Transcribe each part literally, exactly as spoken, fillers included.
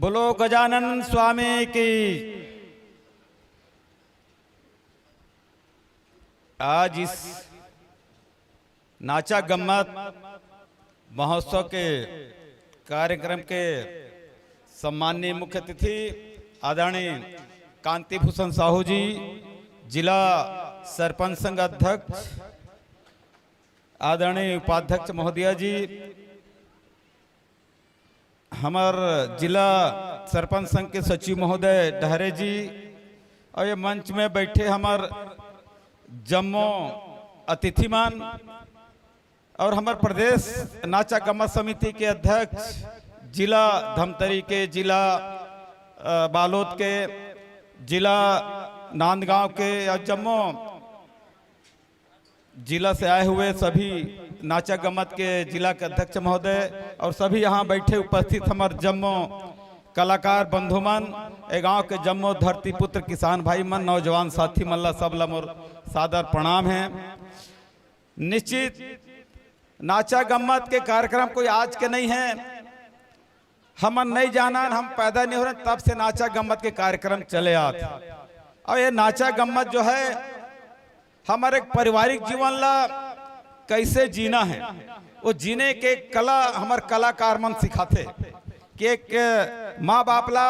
बोलो गजानन स्वामी की। आज इस नाचा गम्मत महोत्सव के कार्यक्रम के सम्माननीय मुख्य अतिथि आदरणीय कांति भूषण साहू जी, जिला सरपंच संघ अध्यक्ष आदरणीय उपाध्यक्ष महोदया जी, हमर जिला सरपंच संघ के सचिव महोदय डहरे जी, और ये मंच में बैठे हमर जम्मो अतिथि मन, और हमर प्रदेश नाचा गम्मत समिति के अध्यक्ष, जिला धमतरी के, जिला, अ, बालोद के, जिला नांदगांव के, और जम्मो जिला से आए हुए सभी नाचा गम्मत के जिला के अध्यक्ष महोदय और सभी यहाँ बैठे उपस्थित हमर जम्मो कलाकार बंधु मन, ए गांव के जम्मो धरती पुत्र किसान भाई मन, नौजवान साथी मन ला, सब ला मोर सादर प्रणाम है। निश्चित नाचा गम्मत के कार्यक्रम कोई आज के नहीं है, हमन नहीं जानन, हम पैदा नहीं हो रहे तब से नाचा गम्मत के कार्यक्रम चले आत। और ये नाचा गम्मत जो है, हमर एक पारिवारिक जीवन ला कैसे जीना है, वो जीने के कला हमर कलाकार मन सिखाथे कि एक माँ बाप ला,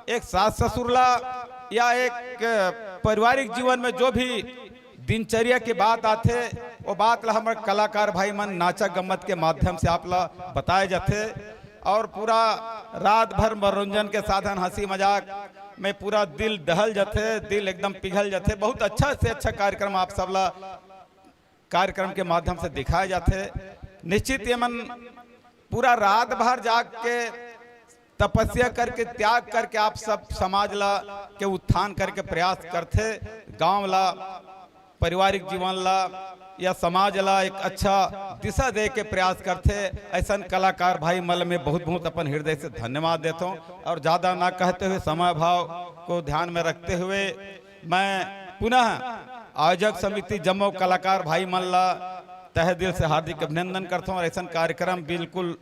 एक सास ससुर ला, या एक पारिवारिक जीवन में जो भी दिनचर्या की बात आथे, वो बात ला हमर कलाकार भाई मन नाचा गम्मत के माध्यम से आप ला बताए जाथे। और पूरा रात भर मनोरंजन के साधन, हंसी मजाक में पूरा दिल दहल जाथे, दिल एकदम पिघल जाथे। बहुत अच्छा से अच्छा कार्यक्रम आप सब ला कार्यक्रम के माध्यम से दिखाए जाथे। निश्चित ये मन पूरा रात भर जाग के तपस्या करके, त्याग करके आप सब समाज ला के उत्थान करके प्रयास करथे, गांव ला, पारिवारिक जीवन ला या समाज ला एक अच्छा दिशा दे के प्रयास करथे। ऐसन कलाकार भाई मन ल मैं बहुत बहुत अपन हृदय से धन्यवाद देथों। और ज़्यादा ना कहते हुए, समय भाव को ध्यान में रखते हुए मैं पुनः आयोजक समिति जम्मो कलाकार भाई मन ला तहे दिल से हार्दिक अभिनंदन करथों। और ऐसन कार्यक्रम बिल्कुल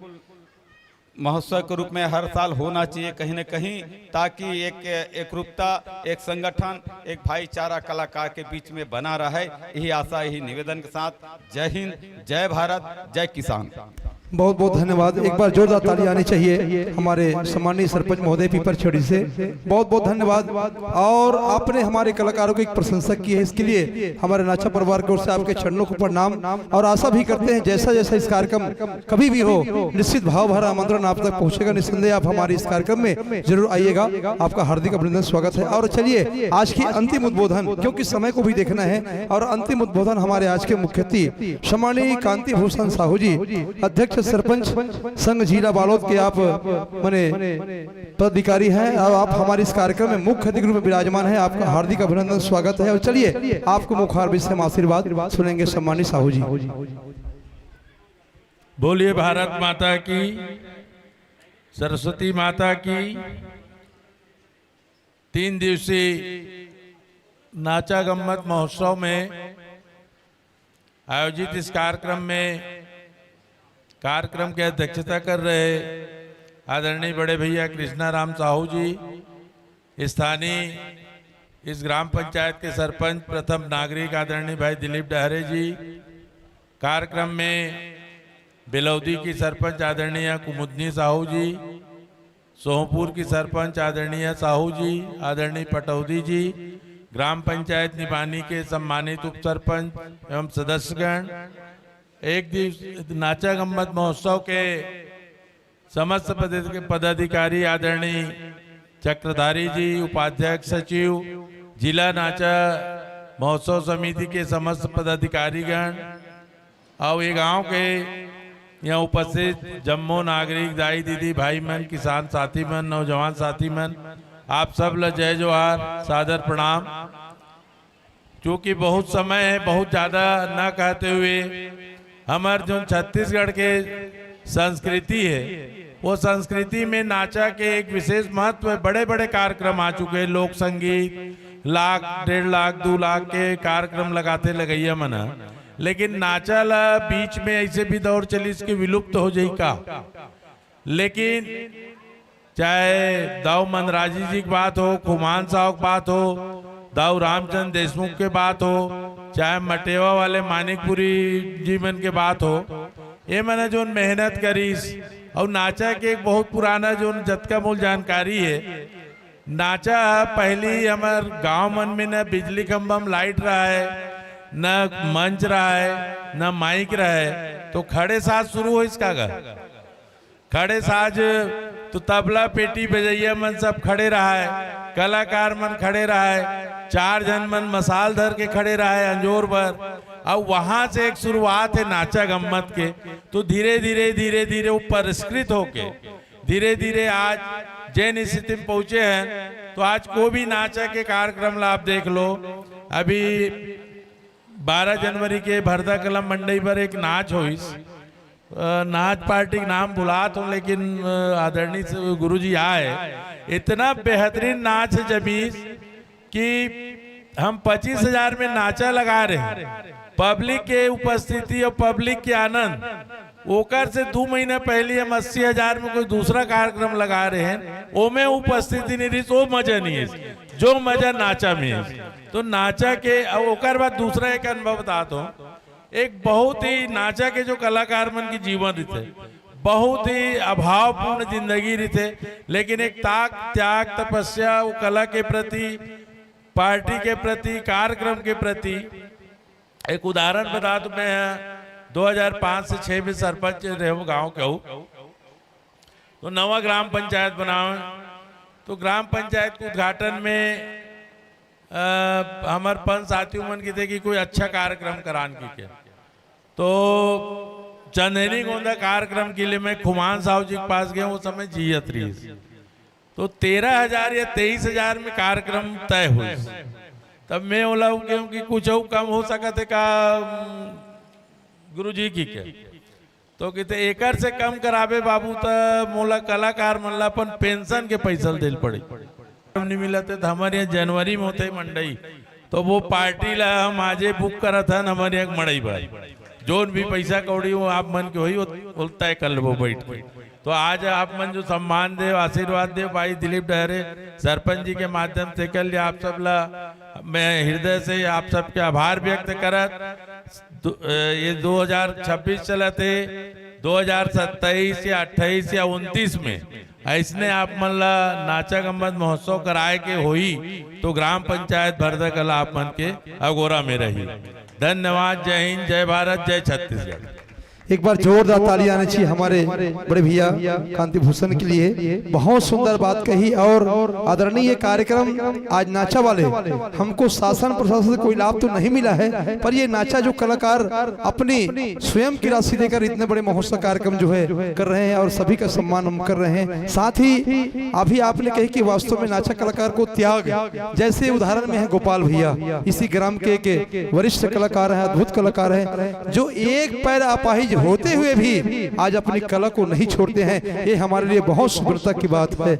महोत्सव के रूप में हर साल होना चाहिए कहीं न कहीं, ताकि एक एकरूपता, एक संगठन, एक भाईचारा कलाकार के बीच में बना रहे। यही आशा, यही निवेदन के साथ जय हिंद, जय भारत, जय किसान। बहुत बहुत धन्यवाद। एक बार जोरदार ताली आनी चाहिए हमारे सम्माननीय सरपंच महोदय पीपर छड़ी से। बहुत बहुत धन्यवाद। और आपने हमारे कलाकारों की एक प्रशंसा की है, इसके लिए हमारे नाचा परिवार की ओर से आपके चरणों को प्रणाम। और आशा भी करते हैं जैसा जैसा इस कार्यक्रम कभी भी हो, निश्चित भाव भरा आमंत्रण आप तक पहुंचेगा। निस्संदेह आप हमारे इस कार्यक्रम में जरूर आइएगा। आपका हार्दिक अभिनंदन, स्वागत है। और चलिए आज की अंतिम उद्बोधन, क्योंकि समय को भी देखना है, और अंतिम उद्बोधन हमारे आज के मुख्य अतिथि सम्माननीय कांति भूषण साहू जी, अध्यक्ष सरपंच संघ जिला बालोद के आप मने पदाधिकारी हैं और आप हमारे इस कार्यक्रम में मुख्य अतिथि के रूप में विराजमान हैं। आपका हार्दिक अभिनंदन, स्वागत है। और चलिए आपको मुखारविंद से हम आशीर्वाद सुनेंगे सम्माननीय साहू जी। बोलिए भारत माता की, सरस्वती माता की। तीन दिवसीय नाचा गम्मत महोत्सव में आयोजित इस कार्यक्रम में कार्यक्रम की अध्यक्षता कर रहे आदरणीय बड़े भैया कृष्णा राम साहू जी, स्थानीय इस ग्राम पंचायत के सरपंच प्रथम नागरिक आदरणीय भाई दिलीप डहरे जी, कार्यक्रम में बेलौदी की सरपंच आदरणीय कुमुदनी साहू जी, सोहपुर की सरपंच आदरणीय साहू जी, आदरणीय पटौदी जी, ग्राम पंचायत निबानी के सम्मानित उप सरपंच एवं सदस्यगण, एक दिवस नाचा गम्मत महोत्सव के समस्त पद-, पदाधिकारी आदरणीय चक्रधारी जी, उपाध्यक्ष सचिव, जिला नाचा महोत्सव समिति के समस्त पदाधिकारीगण, अउ ये गांव के यहाँ उपस्थित जम्मो नागरिक, दाई दीदी, भाई मन, किसान साथी मन, नौजवान साथी मन, आप सब ल जय जोहार, सादर प्रणाम। चूंकि बहुत समय है, बहुत ज्यादा ना कहते हुए, हमर जो छत्तीसगढ़ के संस्कृति है, वो संस्कृति में नाचा के एक विशेष महत्व है। बड़े बड़े कार्यक्रम आ चुके हैं, लोक संगीत, लाख, डेढ़ लाख, दो लाख के कार्यक्रम लगाते लगइया मन ह। लेकिन नाचा ला बीच में ऐसे भी दौर चलिस कि विलुप्त हो जाई का। लेकिन चाहे दाऊ मंदराजी जी के बात हो, खुमान साहू के बात हो, दाऊ रामचंद्र देशमुख के बात हो, चाहे मटेवा वाले मानिकपुरी जी मन के बात हो, ये मन जोन मेहनत करिस। और नाचा के एक बहुत पुराना जोन जतका मोल जानकारी है, नाचा ह पहली हमर गांव मन में न बिजली खंभा में लाइट रहा है, न मंच रहा है, न माइक रहा है, तो खड़े साज शुरू होइस का गा? खड़े साज तो तबला पेटी बजैया मन सब खड़े रहा है, कलाकार मन खड़े रहा है, चार झन मन मसाल धर के खड़े रहा है अंजोर बर। अब वहां से एक शुरुआत है नाचा गम्मत के। तो धीरे धीरे धीरे धीरे वो परिष्कृत होके धीरे धीरे आज जेन स्थिति में पहुंचे हैं, तो आज को भी नाचा के कार्यक्रम ला आप देख लो। अभी बारह जनवरी के भरदा कला मंडई पर एक नाच होइस। अ, नाच पार्टी के नाम भुलात हूँ, लेकिन, अ, आदरणीय से गुरुजी आए, इतना बेहतरीन नाच है जमीस कि हम पच्चीस हजार में नाचा लगा रहे हैं। पब्लिक के उपस्थिति और पब्लिक के आनंद, ओकर से दू महीना पहले हम अस्सी हजार में कोई दूसरा कार्यक्रम लगा रहे हैं, ओमे उपस्थिति नहीं रही, वो मजा नहीं है, जो मजा नाचा में है। तो नाचा के, अब ओकर बाद दूसरा एक अनुभव बताता हूँ। एक बहुत ही नाचा के जो कलाकार मन के जीवन रहिथे, बहुत ही अभावपूर्ण जिंदगी रहिथे, लेकिन एक ताक, त्याग, तपस्या, वो कला के प्रति, पार्टी के प्रति, कार्यक्रम के प्रति। एक उदाहरण बता दूं, मैं दो हज़ार पाँच से छह में सरपंच रहे हूँ गांव के हूँ, तो नवा ग्राम पंचायत बनावे, तो ग्राम पंचायत के उद्घाटन में, अ, हमर पंच साथियों मन किथे कि कोई अच्छा कार्यक्रम करान कहिके, तो चंदेनी गोंदा कार्यक्रम के लिए मैं खुमान साहू जी के पास गया, वो समय जियत रहिस। तो तेरह हजार या तेईस हजार में कार्यक्रम तय होइस। तब मैं ओला कहूँ कि कुछ अउ कम हो सकत है का, उम, गुरुजी कहिके? तो किथे एकर से कम कराबे बाबू, त मोला कलाकार मन ला अपन पेंशन के पैसा ल देल पड़ी। नहीं मिलत है, त हमर यहाँ जनवरी में होथे मंडई, तो वो पार्टी ला हम आजे बुक करत हन हमर यहाँ मड़ई बर। जोन भी पैसा कौड़ी हो आप मन के होई, वो, वो तय कर लेबो बैठ के। तो आज आप मन जो सम्मान देव, आशीर्वाद देव भाई दिलीप डहरे, सरपंच जी के माध्यम से कर लिया, आप सब ला मैं हृदय से आप सबके आभार व्यक्त करत, दो, अ, ये दो हज़ार छब्बीस चलत हे, दो हज़ार सत्ताईस या अट्ठाईस या उनतीस में अइसने आप मन ला नाचा गम्मत महोत्सव कराए के होई, तो ग्राम पंचायत भरदा कला आप मन के अगोरा में रही। धन्यवाद। जय हिंद, जय भारत, जय छत्तीसगढ़। एक बार जोरदार ताली आनी चाहिए हमारे बड़े भैया कांति भूषण के लिए। बहुत सुंदर बात कही। और आदरणीय कार्यक्रम आज नाचा वाले, हमको शासन प्रशासन से कोई लाभ तो नहीं मिला है, पर ये नाचा जो कलाकार अपनी स्वयं की राशि देकर इतने बड़े महोत्सव कार्यक्रम जो है कर रहे हैं और सभी का सम्मान हम कर रहे हैं। साथ ही अभी आपने कही कि वास्तव में नाचा कलाकार को त्याग, जैसे उदाहरण में है गोपाल भैया, इसी ग्राम के, के वरिष्ठ कलाकार हैं, अद्भुत कलाकार हैं, जो एक पैर अपाहिज होते हुए भी आज अपनी कला को नहीं छोड़ते हैं। ये हमारे लिए बहुत सुंदरता की बात है।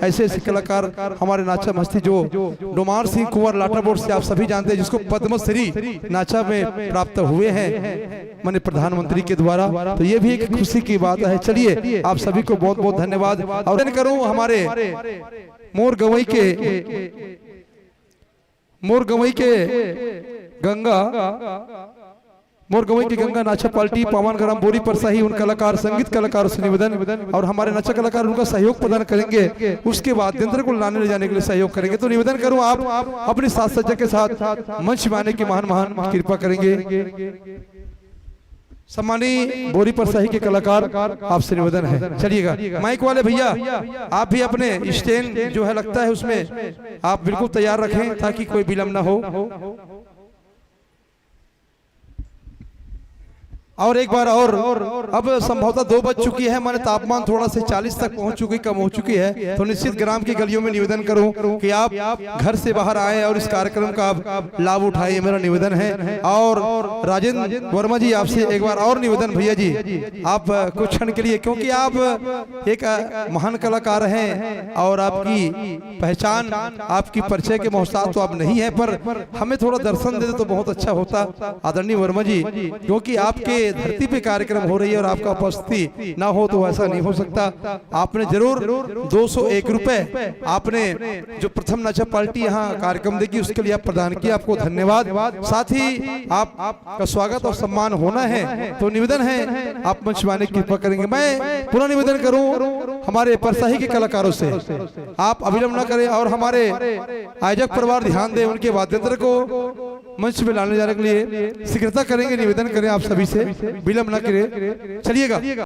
ऐसे ऐसे कलाकार हमारे नाचा मस्ती, जो डोमार सिंह कुंवर लाटाबोट से आप सभी जानते हैं, जिसको पद्मश्री नाचा में प्राप्त हुए हैं माननीय प्रधानमंत्री के द्वारा, तो ये भी एक खुशी की बात है। चलिए, आप सभी को बहुत बहुत धन्यवाद। और करूं हमारे मोर गवई के मोर गवई के गंगा, मोर गवई के गंगा नाचा पार्टी पावन ग्राम बोरी परसाही, उन कलाकार, संगीत कलाकारों से निवेदन और हमारे नाचा कलाकार उनका सहयोग प्रदान करेंगे। उसके बाद यंत्र को लाने ले जाने के लिए सहयोग करेंगे। तो निवेदन करूं, आप अपनी साज सज्जा के साथ मंच में आने की महान महान कृपा करेंगे। सम्मानी बोरी परसाही के कलाकार, आपसे निवेदन है, चलिएगा। माइक वाले भैया, आप भी अपने स्टैंड जो है, लगता है उसमें आप बिल्कुल तैयार रखें ताकि कोई विलंब ना हो। और एक बार और, अब संभवतः दो बज चुकी है, माने तापमान थोड़ा से चालीस तक पहुंच चुकी, कम हो चुकी है, तो निश्चित ग्राम की गलियों में निवेदन करूं कि आप घर से बाहर आएं और इस कार्यक्रम का आप लाभ उठाएं, ये मेरा निवेदन है। और राजेंद्र वर्मा जी, आपसे एक बार और निवेदन भैया जी, आप कुछ क्षण के लिए, क्योंकि आप एक महान कलाकार हैं और आपकी पहचान, आपकी परिचय के मोहताज तो आप नहीं है, पर हमें थोड़ा दर्शन दे दे तो बहुत अच्छा होता आदरणीय वर्मा जी, क्योंकि आपके धरती पे कार्यक्रम हो रही है और आपका उपस्थिति ना हो तो ऐसा नहीं हो सकता। आपने जरूर दो सौ एक रुपए आपने जो प्रथम नाचा पार्टी यहाँ कार्यक्रम देगी उसके लिए आप प्रदान किया, आपको धन्यवाद। साथ ही आप, आपका स्वागत और सम्मान होना है, तो निवेदन है आप मंच में आने की कृपा करेंगे। मैं पुनः निवेदन करूं हमारे परसाही के कलाकारों से, आप अविलंब न करें और हमारे आयोजक परिवार ध्यान दें, उनके वाद्य यंत्र को मंच में लाने जाने के लिए शीघ्रता करेंगे। निवेदन करें आप सभी से, विलंब न करें। चलिएगा।